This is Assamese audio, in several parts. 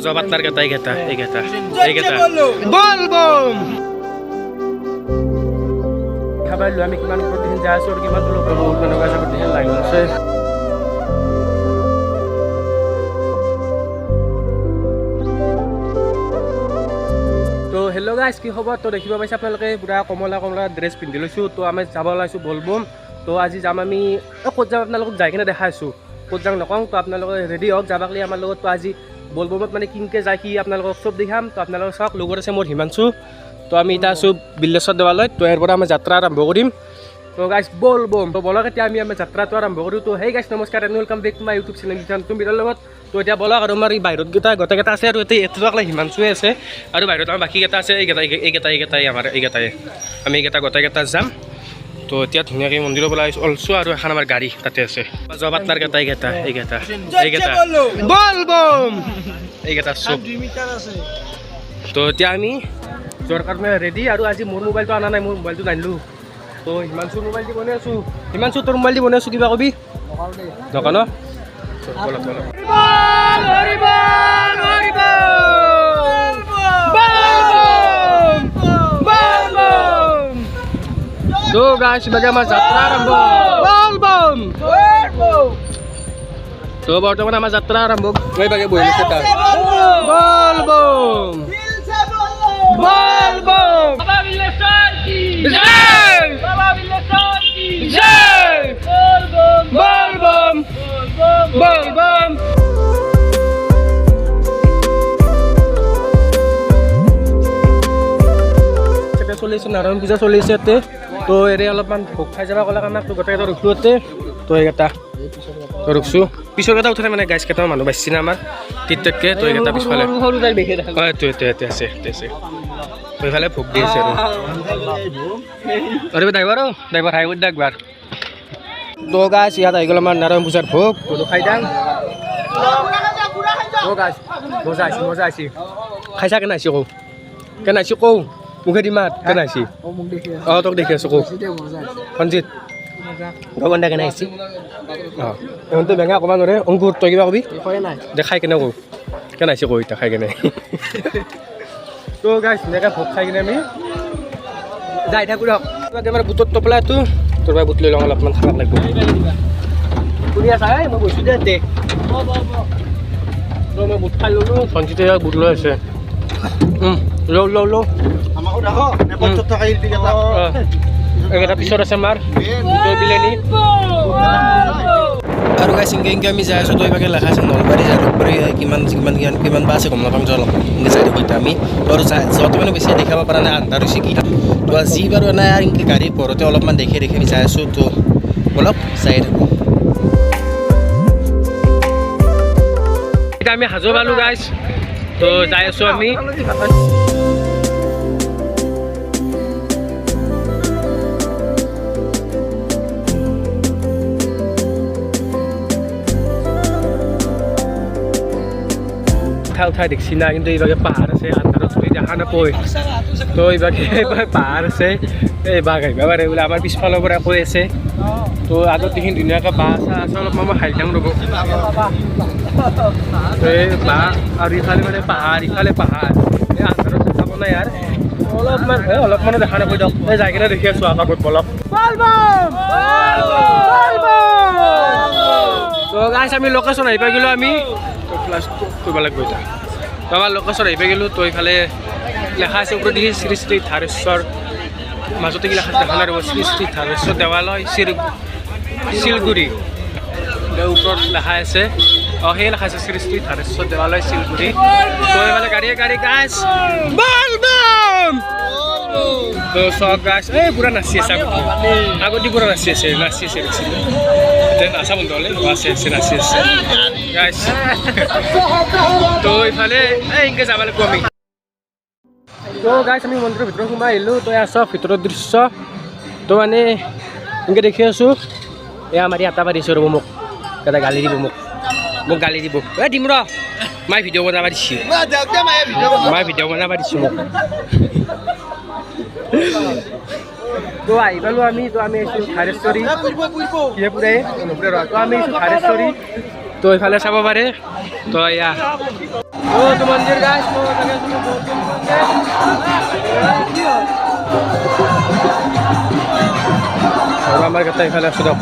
যোৱা পাটনাৰ কেইটা, এইকেইটা এইকেইটা এইকেইটা বল বম খাবাৰ লৈ আমি কিমান ওপৰত দেখি যাই আছোঁ আৰু কিমান তলত, বহুত মানুহ আছে, দেখি লাইন আছে। তো হেল্ল' গাইজ, কি খবৰ? তো দেখিব পাইছে আপোনালোকে পূৰা কমলা কমলা ড্ৰেছ পিন্ধি লৈছোঁ। তো আমি যাব ওলাইছোঁ বলবম। তো আজি যাম আমি, ক'ত যাম আপোনালোকক যাই কিনে দেখাই আছোঁ, ক'ত যাম নকওঁ। তো আপোনালোকে ৰেডি হওক যাবাকলি আমাৰ লগত। তো আজি বলবমত মানে কিনকে যায় কি আপোনালোকক চব দেখাম। তো আপোনালোকে চাওক, লগত আছে মোৰ হিমাংশু। তো আমি এতিয়া আছোঁ বিল্লেশ্বৰ দেৱালয়ত। তো ইয়াৰ পৰা আমি যাত্ৰা আৰম্ভ কৰিম। তো গাইজ বলবম, তো বলক এতিয়া আমি আমাৰ যাত্ৰাটো আৰম্ভ কৰোঁ। তো সেই গাইজ নমস্কাৰ and welcome back to my YouTube channel নতুন ভিডিঅ'ৰ লগত। তো এতিয়া বলক, আৰু আমাৰ এই বাহিৰত কেইটা গোটেইকেইটা আছে আৰু এতিয়া এইটো অকলে হিমাংশুৱে আছে আৰু বাহিৰত আমাৰ বাকীকেইটা আছে। এইকেইটা এইকেইটা এইকেইটাই আমাৰ, এইকেইটাই আমি এইকেইটা গোটেইকেইটা যাম। তো এতিয়া ধুনীয়াকৈ মন্দিৰৰ পৰা ওলছোঁ আৰু এখন আমাৰ গাড়ী তাতে আছে। যোৱা পাটনাৰ কেইটা, এইকেইটা এইকেইটা এইকেইটা বল বম এইকেইটা চব। তো এতিয়া আমি যোৱাৰ কাৰণে ৰেডি। আৰু আজি মোৰ মোবাইলটো অনা নাই, মোৰ মোবাইলটো নানিলোঁ। তো হিমাংশুৰ মোবাইল দি বনাই আছোঁ। হিমাংশু, তোৰ মোবাইল দি বনাই আছোঁ, কিবা কবি নকা ন? বলক বলক। তো গাইস, ইভাগে আমাৰ যাত্ৰা আৰম্ভ, বল বম। তো বৰ্তমান আমাৰ যাত্ৰা আৰম্ভ, এইভাগে বহি লৈছে তাত। বল বম বল বম জয় জয় বল বম বল বম। চলি আছে নাৰায়ণ পূজা চলি আছে ইয়াতে। তো এৰে অলপমান ভোগ খাই যাব ক'লে আমাক, তো গোটেইকেইটা ৰখিলোঁ ইয়াতে। তো এইকেইটা তো ৰখছোঁ, পিছৰ কেইটা উঠা নাই মানে গাইছ, কেইটামান মানুহ বাঢ়িছে না আমাৰ টিকটককে। তো এইকেইটা পিছফালে, অঁ এইটো এইটো ইয়াতে আছে, ইয়াতে আছে। তো এইফালে ভোগ দি আছে। আৰু ড্ৰাইভাৰ, ড্ৰাইভাৰ হাই কৰি একবাৰ। তো গাইছ, ইয়াত আহি গ'ল আমাৰ নাৰায়ণ পূজাৰ ভোগ, তো খাই যাম। তো গাইছ, মজা আহিছে, মজা আহিছে। খাইছা কেনে আহিছে কওঁ, কেনে আহিছে কওঁ, মুখে দি মাত, কেনে আহিছে? অঁ তোক দেখি আছোঁ, কওঁ সঞ্জিত গগন দা কেনে আহিছে? অঁ ইহঁতে বেঙা অকণমান নৰে। অংকুৰ, তই কিবা কবি দে, খাই কেনে কওঁ কেনে আহিছে কওঁ এতিয়া খাই কেনে। তো গাইছ, ধুনীয়াকৈ ভোগ খাই কিনে আমি যাই থাকোঁ দিয়ক। আমাৰ বুটৰ টোপলা এইটো, তোৰ পৰা বুট লৈ লওঁ, অলপমান খাব লাগিব। শুনি আছা? এই মই গৈছোঁ দে ইয়াতে। তো মই বুট খাই ল'লোঁ, সঞ্জিতে বুট লৈ আছে। লওঁ লওঁ লওঁ। এইকেইটা পিছত আছে আমাৰ বুটৰ বিৰিয়ানী। আৰু গাইছ, ইনকে ইনকে আমি যাই আছোঁ। তো এইভাগে লেখা আছে নলবাৰী, জালুকবাৰী, কিমান কিমান কিমান কিমান বা আছে গম নাপাম। অলপ ইনকে যাই থাকোঁ এতিয়া আমি। তো আৰু যোৱাটো মানে বেছি দেখাব পৰা নাই, আন্ধাৰ হৈছে কি। তো যি বাৰু নাই আৰু ইনকে গাড়ী পৰতে অলপমান দেখি দেখি আমি যাই আছোঁ। তো অলপ যাই থাকোঁ। এতিয়া আমি হাজো পালোঁ গাইছ। তো যাই আছোঁ আমি। উঠা উঠা দেখছি না, কিন্তু এইভাগে পাহাৰ আছে, আন্ধাৰত ধৰি দেখা নাপায়। তো এইভাগে পাহাৰ আছে, এই বাঘ আহিব পাৰে বোলে আমাৰ পিছফালৰ পৰা কৈ আছে। তো আগত দেখি ধুনীয়াকৈ বাঁহ চাহ আছে, অলপমান মই খাই যাম ৰ'ব। এই বাঁহ আৰু ইফালে মানে পাহাৰ, ইফালে পাহাৰ, এই আন্ধাৰত দেখাব নাই ইয়াৰ অলপমান, এই অলপমানো দেখা নাপায় দিয়ক। এই যাই কিনে দেখি আছোঁ আগত, বলক। তো গাইছ, আমি লোকেশ্যন আহি পাই গ'লোঁ আমি। তো ক্লাছ কৰিব লাগিব এতিয়া। তো আমাৰ লোকেশ্যন আহি পাই গ'লোঁ। তো এইফালে লেখা আছে ওপৰত দেখি শ্ৰী শ্ৰী ধাৰেশ্বৰ, মাজতে কি লেখা আছে দেখা নাই ৰ'ব, শ্ৰী শ্ৰী ধাৰেশ্বৰ দেৱালয় শিলগুৰি, ওপৰত লেখা আছে। অঁ সেই লেখা আছে শ্ৰী শ্ৰী ধাৰেশ্বৰ দেৱালয় শিলগুৰি। তো এইফালে গাড়ীয়ে গাড়ী গাইছ, বল বম। তো চব গাইছ, এই পুৰা নাচি আছে, আগতে পুৰা নাচি আছে, নাচি আছে দেখিছিলোঁ। এতিয়া নাচা বন্ধ হ'লে আছে আছে নাচি আছে গাইছ। তো এইফালে এই এনেকৈ যাব লাগিব আমি। তো গাইছ, আমি মন্দিৰৰ ভিতৰত সোমাই আহিলোঁ। তো এয়া চব ভিতৰৰ দৃশ্য। তো মানে এনেকৈ দেখি আছোঁ। এয়া আমাৰ ইয়াত পাৰিছোঁ ৰ'ব, মোক দাদা গালি দিব, মোক মোক গালি দিব। এই দিম ৰ, মাই ভিডিঅ' বনাব দিছে, মাই ভিডিঅ' বনাব দিছে মোক। তো আহি পালোঁ আমি। তো আমি আহিছোঁ ধাৰেশ্বৰী, তো আমি আহিছোঁ ধাৰেশ্বৰী। তো এইফালে চাব পাৰে। তো এয়া তো মন্দিৰ গাইছ, তো তাকে তুমি বলবম কৰিছে। আৰু আমাৰ কেইটা ইফালে আছো দিয়ক।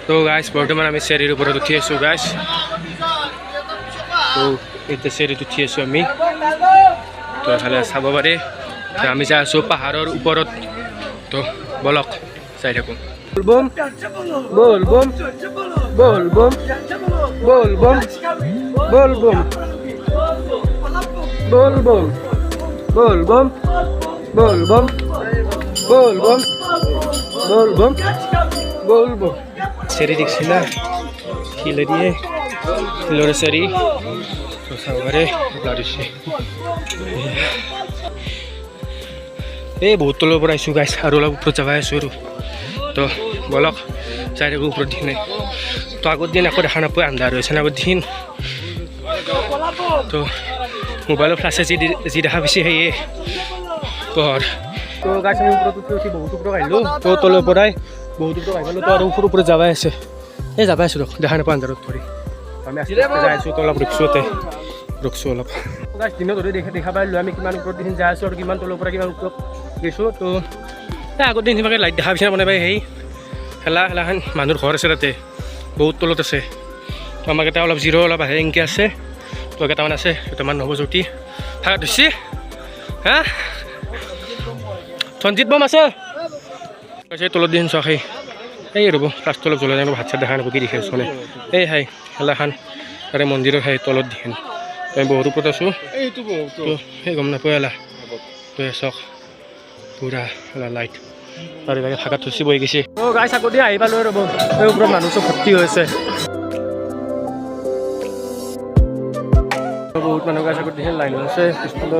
তো গাইছ, বৰ্তমান আমি চেৰীৰ ওপৰত উঠি আছোঁ গাইছ। তো এতিয়া চেৰীত উঠি আছোঁ আমি। তো এফালে চাব পাৰি, তো আমি যাই আছোঁ পাহাৰৰ ওপৰত। তো বলক চাই থাকোঁ। বল বম, বল বম, বল বম, বল বম, বল বম, বল বম, বল বম, বল বম, বল বম, বল বম, বল বম। চেৰি দেখছি না, শিলে দিয়ে শিলৰে চেৰি। তো চাব পাৰে, দিছে। এই বহুত তলৰ পৰা আহিছোঁ গাইছ, আৰু অলপ ওপৰত যাবাই আছোঁ আৰু। তো বলক যাই থাকোঁ ওপৰত দিনে। তো আগৰ দিন একো দেখা নাপায়, আন্ধাৰ হৈছে না আগৰ দিন। তো মোবাইলৰ ফ্লাছে যি যি দেখা পাইছে সেয়ে পোহৰ। তো গাইছ, আমি ওপৰত উঠি উঠি বহুত ওপৰত আহিলোঁ। তো তলৰ পৰাই বহুত ওপৰত আহি পালোঁ। তো আৰু ওপৰ ওপৰত যাবাই আছে, এই যাবাই আছোঁ, দেখা নাপাওঁ আন্ধাৰত ধৰি। আমি আস্তে আস্তে যাই আছোঁ। তো অলপ ৰখছোঁ, ইয়াতে ৰখছোঁ অলপ গাইছ। দিনত ধৰি দেখা পাইলোঁ আমি কিমান ওপৰত দিন যাই আছোঁ আৰু কিমান তলৰ পৰা কিমান ওপৰত গৈছোঁ। তো এই আগৰ দিন সিভাগে লাইট দেখা পাইছে মানে সেই খেলা খেলাখন মানুহৰ ঘৰ আছে, তাতে বহুত তলত আছে। তো আমাক এটা অলপ জিৰ' অলপ আহে এনেকৈ আছে। তো কেইটামান আছে, কেইটামান নৱজ্যোতি ভাগত ধৰছি। হা, সঞ্জিত বম আছে তলত দিন চাওক। সেই এই ৰ'ব, ফ্লাছটো অলপ জ্বলাই ভাত চাত দেখা নাপাব। কি দেখি আছোঁ মানে এই হাই খেলাখন তাৰে মন্দিৰৰ সেই তলত দিহেন। তো আমি বহুত ওপৰত আছোঁ, তো সেই গম নাপায় এলা। তো চাওক, পূৰা এলা লাইট আৰু এইভাগে ভাগাত ধুচি বহি গৈছে। অ' গাই চাকৰি দি আহি পালোঁ। ৰ'ব, এই ওপৰত মানুহ চব ভৰ্তি হৈ আছে, বহুত মানুহ। গাই চাকৰি দিছে, লাইন আছে পিছফালে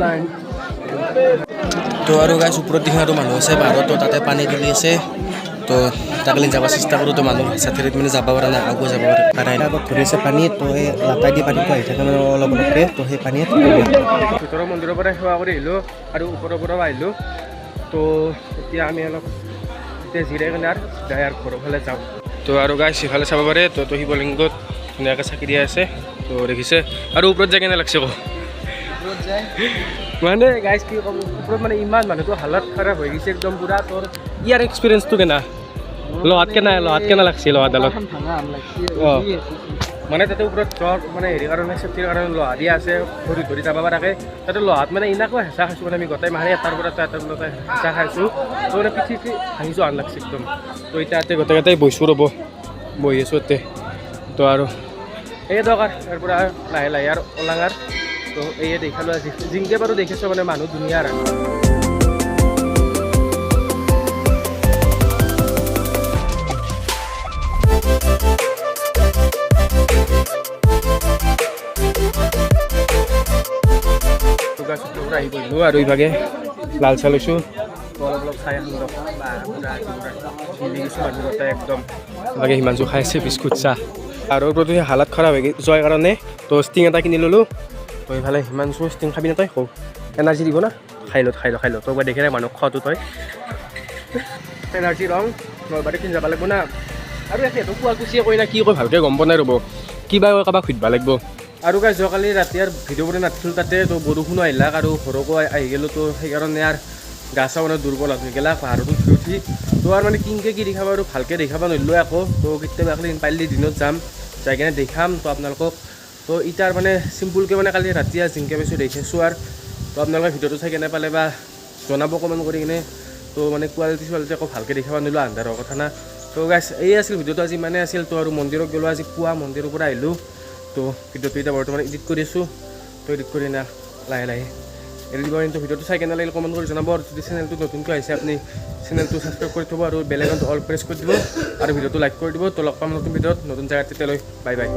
লাইন। তো আৰু গাইছ, ওপৰত দেখোন আৰু মানুহ আছে পাহাৰত। তো তাতে পানী তুলি আছে, তো তাকলে যাব চেষ্টা কৰোঁ। তো মানুহ হেঁচা মানে যাব পৰা নাই, আগুৱাই যাব পৰা নাই, আগত ধৰি আছে পানী। তো সেই লাটাই দি পানীটো আহি থাকে মানে অলপ অলপকৈ, তো সেই পানীয়ে ভিতৰৰ মন্দিৰৰ পৰা সেৱা কৰি আহিলোঁ আৰু ওপৰৰ পৰাও আহিলোঁ। তো এতিয়া আমি অলপ এতিয়া জিৰাই কিনে আৰু যাই আৰু ঘৰৰ ফালে যাওঁ। তো আৰু গাইছ, সিফালে চাব পাৰে। তো তো শিৱলিংগত ধুনীয়াকৈ চাকি দিয়া আছে, তো দেখিছে। আৰু ওপৰত যাই কেনে লাগছে আকৌ মানে গাইছ, কি ক'ম, ওপৰত মানে ইমান মানুহটো হালত খাৰাপ হৈ গৈছে একদম পূৰা। তোৰ ইয়াৰ এক্সপিৰিয়েঞ্চটো কেনা, লোহাত কেনা, লোহাত কেনা লাগছে লোহাডালত? অঁ, মানে তাতে ওপৰত যোৱাৰ মানে হেৰি কাৰণে, চেফটিৰ কাৰণে লোহা দিয়া আছে, ধৰি ধৰি যাব পৰাকৈ। তাতে লোহাত মানে এনেকুৱা হেঁচা খাইছোঁ, মানে আমি গোটেই মাহে এটাৰ পৰা এটাৰ পৰা হেঁচা খাইছোঁ। তো মানে পিঠি ভাঙি যোৱা লাগছে একদম। তো এতিয়া ইয়াতে গোটেইকেইটাই বহিছোঁ, ৰ'ব, বহি আছোঁ ইয়াতে। তো আৰু এই দৰকাৰ ইয়াৰ পৰা লাহে লাহে আৰু ওলাঙাৰ। তো এইয়ে দেখালোঁ আজি জিংকে বাৰু দেখিছোঁ, মানে মানুহ ধুনীয়া। আৰু আহি পৰিলোঁ আৰু ইভাগে লাল চাহ লৈছোঁ, অলপ অলপ চাই আহোঁ। মানুহ একদম ইভাগে হিমাংশু খাই আছে বিস্কুট চাহ। আৰু ওপৰতো সেই হালত খাৰাপ হৈ যোৱাৰ কাৰণে তো ষ্টিং এটা কিনি ল'লোঁ। তো ইফালে হিমাংশু, ষ্টিং খাবি না তই? কওঁ, এনাৰ্জি দিব না। খাই ল, খাই ল, খাই ল। তই দেখে নাই মানুহ খোৱাটো, তই এনাৰ্জি ৰং নলবাৰী কিনি যাব লাগিব না। আৰু ইয়াতে শুৱালকুছিয়ে কয় না কি কয়, ভালকৈ গম পোৱা নাই, ৰ'ব, কিবা কাৰোবাক সুধিব লাগিব। আৰু গাইছ, যোৱাকালি ৰাতি আৰু ভিডিঅ' কৰি নাথাকিলোঁ তাতে, তো বৰষুণো আহিলাক আৰু ঘৰকো আহি গ'লোঁ। তো সেইকাৰণে আৰু গা চা মানে দুৰ্বল হৈ গ'লা পাহাৰত উঠি উঠি। তো আৰু মানে কিনকে কি দেখাব আৰু ভালকৈ দেখাব নোৱাৰিলোঁ আকৌ। তো কেতিয়াবা একদিন পাৰিলে দিনত যাম, যাই কিনে দেখাম তো আপোনালোকক। তো এতিয়া মানে চিম্পুলকৈ মানে কালি ৰাতি আৰু জিংকে পাইছোঁ দেখিছোঁ। আৰু তো আপোনালোকে ভিডিঅ'টো চাই কেনে পালে বা জনাব কমেণ্ট কৰি কিনে। তো মানে কোৱালিটি চোৱালিটি আকৌ ভালকৈ দেখাব নোৱাৰিলোঁ, আন্ধাৰৰ কথা না। তো গাইছ, এই আছিল ভিডিঅ'টো, আজি ইমানেই আছিল। তো আৰু মন্দিৰত গ'লোঁ আজি পুৱা, মন্দিৰৰ পৰা আহিলোঁ। তো ভিডিঅ'টো এতিয়া বৰ্তমান এডিট কৰি আছোঁ। তো এডিট কৰি না লাহে লাহে এডিট দিব। কিন্তু ভিডিঅ'টো চাই কেনে লাগিল কমেণ্ট কৰি জনাব। আৰু যদি চেনেলটো নতুনকৈ আহিছে আপুনি, চেনেলটো ছাবস্ক্ৰাইব কৰি থ'ব আৰু বেল আইকনটো অল প্ৰেছ কৰি দিব আৰু ভিডিঅ'টো লাইক কৰি দিব। তো লগ পাম নতুন ভিডিঅ'ত নতুন জেগাত, তেতিয়ালৈ বাই বাই।